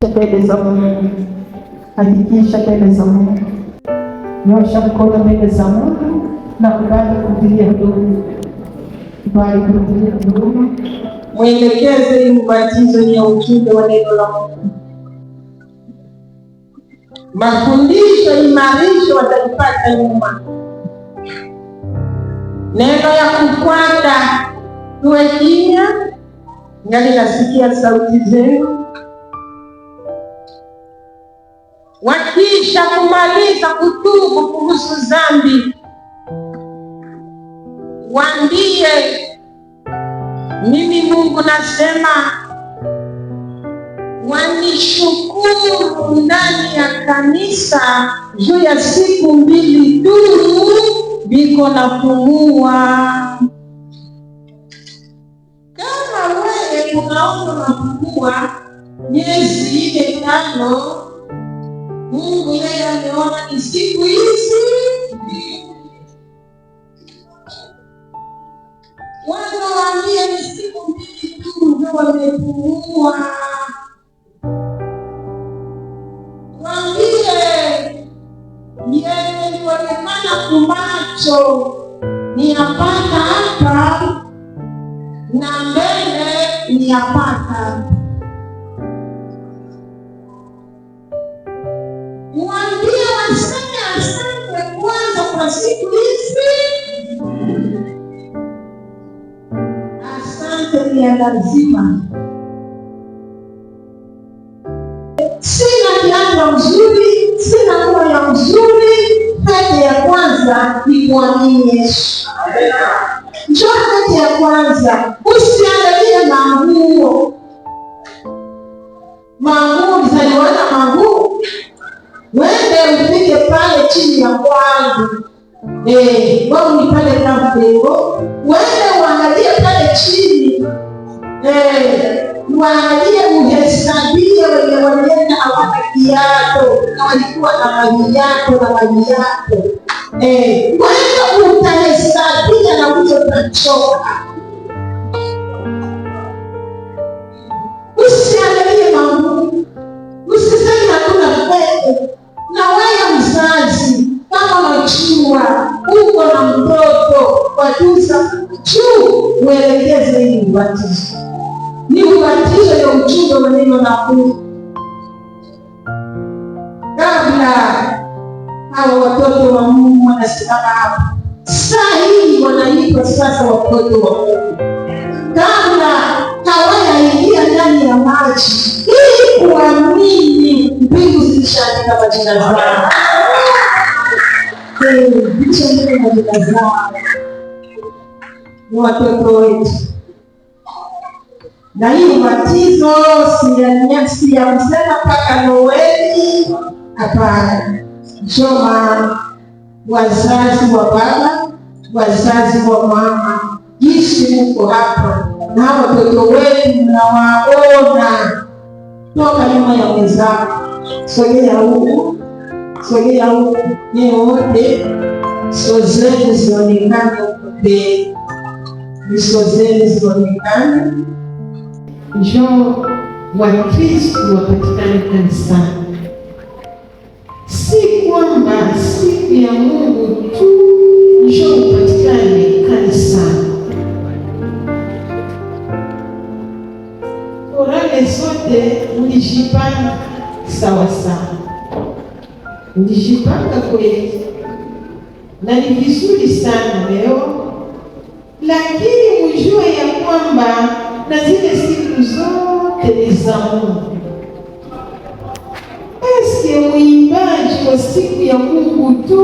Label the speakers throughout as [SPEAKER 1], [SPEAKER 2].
[SPEAKER 1] Mbele za Mungu, hakikisha mbele za Mungu, nyosha mkono mbele za Mungu na kubali kurudilia huduma, kubali kurudilia huduma.
[SPEAKER 2] Mwelekeze hii ubatizo ni ya ujumbe wa neno la Mungu. Mafundisho imarisho wataipata nyuma. Neno ya kufuata, tuwe kimya, ngali nasikia sauti zenu. Wakisha kumaliza kutubu kuhusu dhambi, waambie mimi Mungu nasema wanishukuru ndani ya kanisa juu ya siku mbili tu biko napumua. Kama wewe unaona unapumua miezi ile 5, Mungu yeye ameona ni siku hizi. Kwanza waambie ni siku mbili tu ndio wamepumua. Waambie yenye ilionekana kumacho ni yapata hapa na mbele ni yapata. Waambie waseme asante kwanza kwa siku hizi. Asante ni ya lazima. Sina kiatu mzuri, sina nguo ya mzuri. Pete ya kwanza ni kuamini Yesu. Njoo pete ya kwanza, usiangalie manguo. Manguo mzaliwana manguo, wende ufike pale chini ya kwangu. Wangu ni pale Kampengo, wende uangalie pale chini. Uangalie uhesabie wenye walienda hawana kiato na walikuwa na maviato na maviato. Wewe utahesabia na uje utachoka. Usiangalie mambo, usiseme hakuna fedha. Na wewe mzazi, kama unajua uko na mtoto wajuza juu, uelekeze hii ubatizo. Ni ubatizo ya ujumbe wa neno la Mungu. Kabla hawa watoto wa Mungu wanasimama hapa saa hii, wanaitwa sasa watoto wa Mungu. Kabla hawayaingia ndani ya maji, ili kuamini, mbingu zilishaandika majina zao. Zilishaandika majina zao. Ni watoto wetu. Na hii ubatizo si ya kusema mpaka Noeli, hapana. Njoma wazazi wa baba, wazazi wa mama, jinsi muko hapa na watoto wetu mnawaona toka nyuma ya mwenzako, sogea huku, sogea huku, nyie wote nyuso zenu zionekane huko mbele, nyuso zenu zionekane.
[SPEAKER 1] Njoo Wakristo wapatikane kanisani. Si kwamba siku ya Mungu tu njoo upatikane kanisani. Chorale zote mlijipanga sawa sawa, mlijipanga kweli, na ni vizuri sana leo, lakini mjue ya kwamba na zile siku zote ni za Mungu. Eske mwimbaji wa siku ya Mungu tu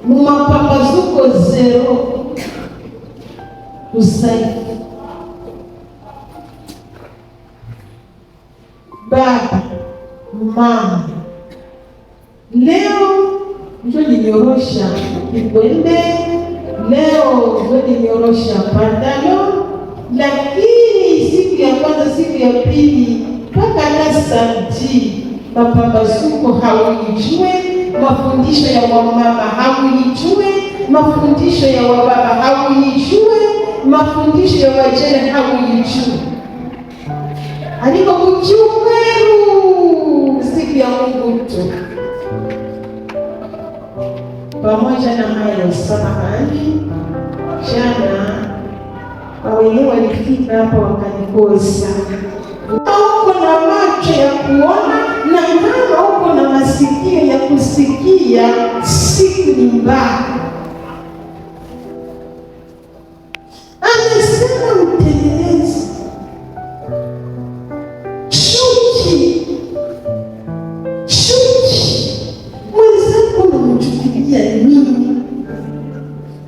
[SPEAKER 1] mumapambazuko zero usaifu. Baba, mama, leo njo ninyorosha kikwembe, leo njo ninyorosha pantalo, lakini siku ya kwanza, siku ya pili mpaka na samedi mapambazuko hauijue, mafundisho ya wamama hauijue, mafundisho ya wababa hauijue, mafundisho ya wajane hauijue. Ariko ku cyumweru, siku ya Mungu tu. Pamoja na hayo, samahani, jana wenyewe walifika hapa wakanikosa. Uko na macho ya kuona na kama uko na masikio ya kusikia, siku ni mbaya. Amesema utengeneze chuki, chuki. Mwenzako unamchukilia nini?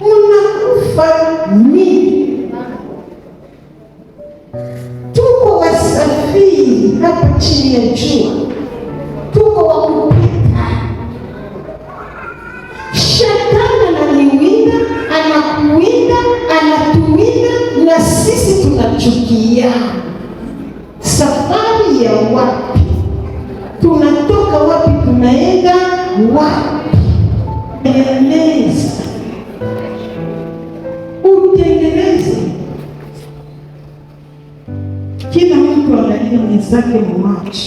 [SPEAKER 1] Unakufa nini? Tuko wasafiri hapa chini ya jua, tuko wa kupita. Shetani ananiwinda, anakuwinda, anatuwinda, na sisi tunachukia. Safari ya wapi? Tunatoka wapi? Tunaenda wapi? Tengeneza, utengeneze. Kila mtu angalie mwenzake mumacho,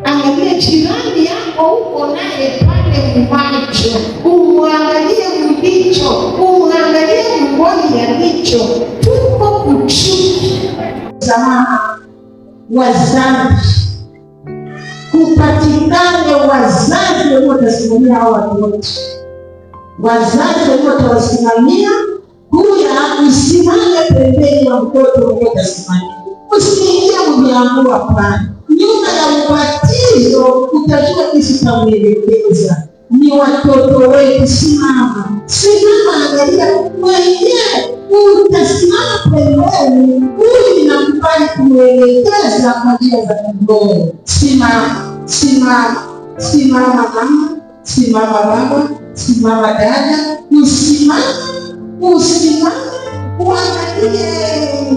[SPEAKER 1] angalie jirani yako uko naye pale mumacho, umwangalie mjicho, umwangalie mboni ya jicho. Tuko kuchuki
[SPEAKER 2] Msamaha wa dhambi, kupatikane wazazi wenye watasimamia hao watoto, wazazi wenye watawasimamia. Kuya usimame pembeni ya mtoto mwenye utasimamia, usiingie mlango, hapana. Nyuma ya ubatizo utajua jinsi utamwelekeza. Ni watoto wetu, simama, simama, angalia mwenyewe, utasimama pembeni, huyu ninakubali kumwelekeza kwa njia za kiroho. Simama, simama, simama mama, simama baba, simama dada, usimame, usimame, uangalie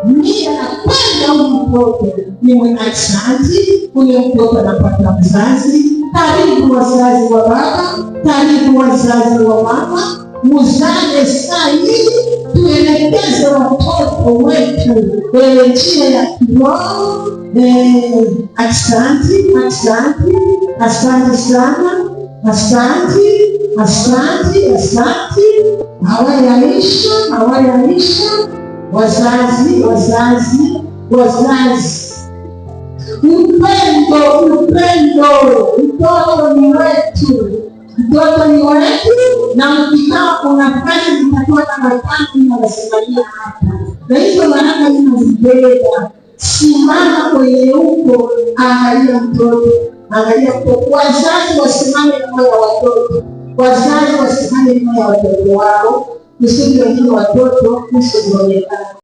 [SPEAKER 2] mie napenda huyu mtoto ni mwenye asante, huyu mtoto anapata mzazi. Karibu wazazi wa baba, karibu wazazi wa mama, muzane saa hii, tuelekeze watoto wetu kwenye njia ya kiroho. Asante, asante, asante sana, asante, asante, asante. Hawayaisha, hawayaisha. Wazazi, wazazi, wazazi, upendo, upendo. Mtoto ni wetu, mtoto ni wetu, na mkikaa kuna kazi zitakuwa na matatu na wasimamia hapa, na hizo baraka zinazibeba. Simama kwenye huko, angalia mtoto, angalia mtoto. Wazazi wasimame nyuma ya watoto, wazazi wasimame nyuma ya watoto wao, kusudi wengine watoto usionekana.